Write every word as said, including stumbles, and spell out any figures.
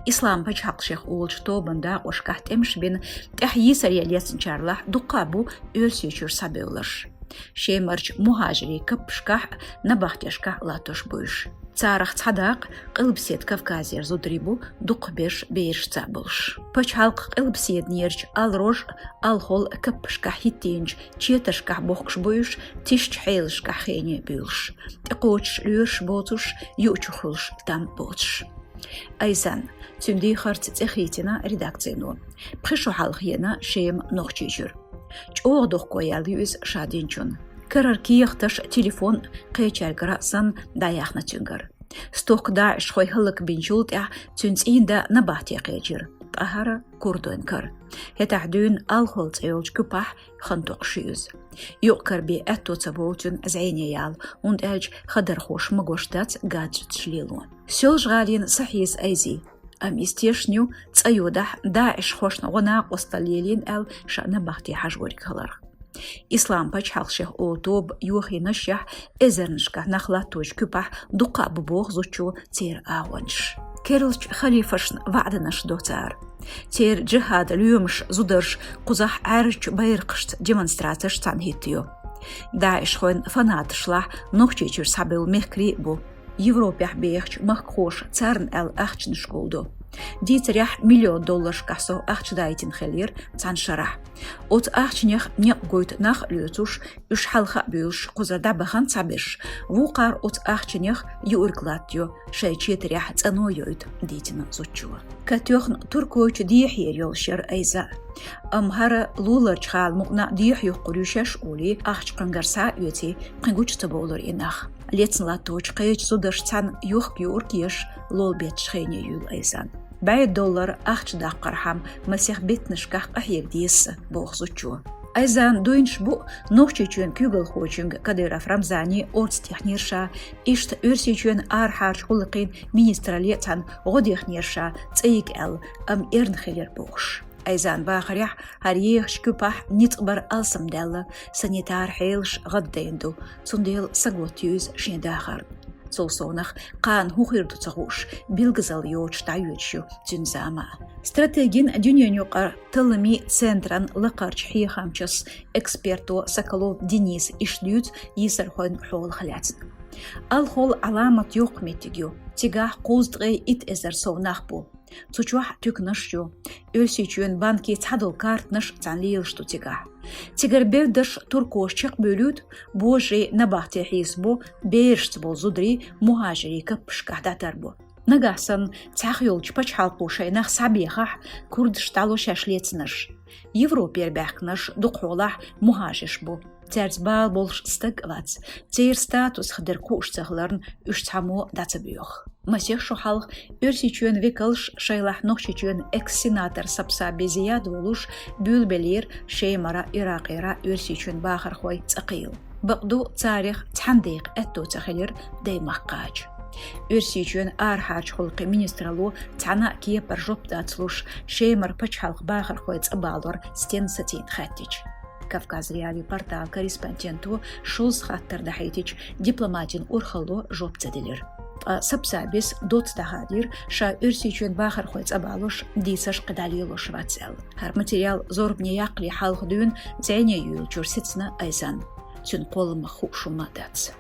Ислам пачхьалкх шех олучу тобан дакъошкахь тӀемаш бина, тӀаьхьа йийсаре лецначарлахь дуккха а бу Оьрсийчуьра схьабевлларш. Шемарчу мухӀажирийн каппашкахь а, набахтешкахь а латтош бу уьш. Царах цхьа дакъа Къилбаседа Кавказера зударий бу, дукхахберш берашца болуш. Пачхьалкх Къилбаседанерчу Ал-Рож а, Ал-Хол а каппашкахь хӀиттийначу четаршкахь бохкуш бу уьш, тишачу хьелашкахь хене буьйлуш, тӀекхочуш лоьраш боцуш, юучух хуьлуш там боцуш. Айзан, цуьнан дехарца цӀе хийтина редакцино. Пхи шо хьалха еана Шема Нохчийчуьра. ЧӀогӀа дохко яьлла ю иза ша динчунна. Карара кехаташ, телефон кхечаьргара а санна дӀаяьхна цуьнгара. Стохка даӀишхой хӀаллакбинчул тӀаьхьа цуьнан цӀийнда набахте кхечира, ткъа хӀара курдойн кара. ХӀетахь дуьйна Ал-Хол цӀе йолчу куьпахь хан токхуш ю иза. Юкъ-кара бен аьтто ца бовлу цуьнан зӀене яла, хӀунда аьлча хадархоша магош дац гаджеташ лело. Соьлжа-ГӀалина са хьийза Айзи, амма иза тешна ю, цӀа йодахь, даӀишхошна гӀо-накъосталла лелийна аьлла, ша набахте хьажа верг хиларх. Ислам пачхьалкх шех олу тоба йохийнашехь, эзарнашкахь нах латточу куьпахь дуккха а бу боху зудчо церан агӀончаш. Керлачу халифашна ваӀданаш до цара. Церан джихӀадан лоьмаш зударша кхузахь Ӏаьржачу байракхашца демонстрацеш цхьаьна хӀиттайо. ДаӀишхойн фанаташлахь Нохчийчуьра схьабевлла мехкарий а бу. Европехь бехачу махкахоша царна аьлла ахчанаш гулдо. Дийцарехь, миллион долларшкахь сов ахча дайтина хиллера цхьана шарахь. Оцу ахчанех некъ гойту нах а лоьцуш, уьш хьалха а буьйлуш, кхузара дӀабахана цхьаберш, вукхара оцу ахчанех юург латтайо, шайн четарехь цӀано йойту, дийцина зудчо. Катоьхна Туркойчу дехьера йолуш яра Айза. Амма хӀара луларчу хала мукъана дехьа йоккхур ю шаьш олий, ахча кхуьнгара схьа а оьций, кхин гучу ца бовлура и нах. Лецна латточу кхечу зударшца цхьаьна юхк юург еш, лол бетташ хене юьйлу Айзан. БӀе доллар ахча даккхархьама масех беттанашкахь къахьега деза сан, боху зудчо. Айзан дуйнаш бу Нохчийчоьнан куьйгалхочуьнга Кадыров Рамзане орцатехнера ша, иштта Оьрсийчоьнан арахьарчу гӀуллакхийн министралле цхьаьна гӀо дехнера ша цӀа йига аьлла, амма эрна хилира бохуш. Айзан бахарехь, хӀара ехачу куьпахь ницкъ бар алсамдаьлла, санитар хьелаш гӀаддайна ду, цундела саготта ю иза шен дахарна. Цул совнах, кхана хӀун хир ду ца хууш, билгазалла йоцуш дӀайоьдуш ю цуьнан зама а. Стратегин дуьненаюкъара талламийн центран лакхарчу хьехамчас, эксперто Соколов Дениса иштта дуьйцу йийсархойн хьолах лаьцна. Ал-Хол Ӏаламат йоккха меттиг ю. Цигахь кхузткъе итт эзар сов нах бу. Цу чохь туьканаш ю. Оьрсийчоьнан банкийн цхьадолу картанаш а цхьаьна лелаш ду цигахь. Цигара бевддарш туркоша чекхбуьйлуьйту, божарий набахте хьийзабо, берашца болу зударий мухӀажирийн каппашкахь дӀатарбо. Нагахь санна цхьаьна йолчу пачхьалкхо шайн нах схьабехахь, курдаш дӀало шаьш лецнарш. Европера баьхкинарш дукхахьолахь мухӀажирш бу. Цаьрца бала болуш стаг а вац. Церан статус хадерг хууш ца хиларна, уьш цхьаммо дӀа ца боьху. Масех шо хьалха Оьрсийчоьнан векалш, шайлахь Нохчийчоьнан экс-сенатор Сапсаби Зияд волуш, буьйлабеллера Шемара, Иракъера Оьрсийчоьнан бахархой цӀа кхийла. Бакъду, царех цхьаьна декъа аьтто ца хилира даймахка кхача. Оьрсийчоьнан арахьарчу гӀуллакхийн министралло цхьана а кепара жоп дацлуш, Шемара пачхьалкхан бахархой цӀа балор стенна сацийна хаьттича. Кавказ.Реалии порталан корреспонденто шозза хаттар дахьийтича, дипломатин урхалло жоп ца делира. Ткъа Сапсабис доцца дӀахадийра, ша Оьрсийчоьнан бахархой цӀа балош дийцарш кхидӀа лелош вац аьлла. ХӀара материал зорбане яккхале хьалха дуьйна зӀене юьйлучуьра сецна Айзан. Цуьнан кхолламах хууш хӀума дац.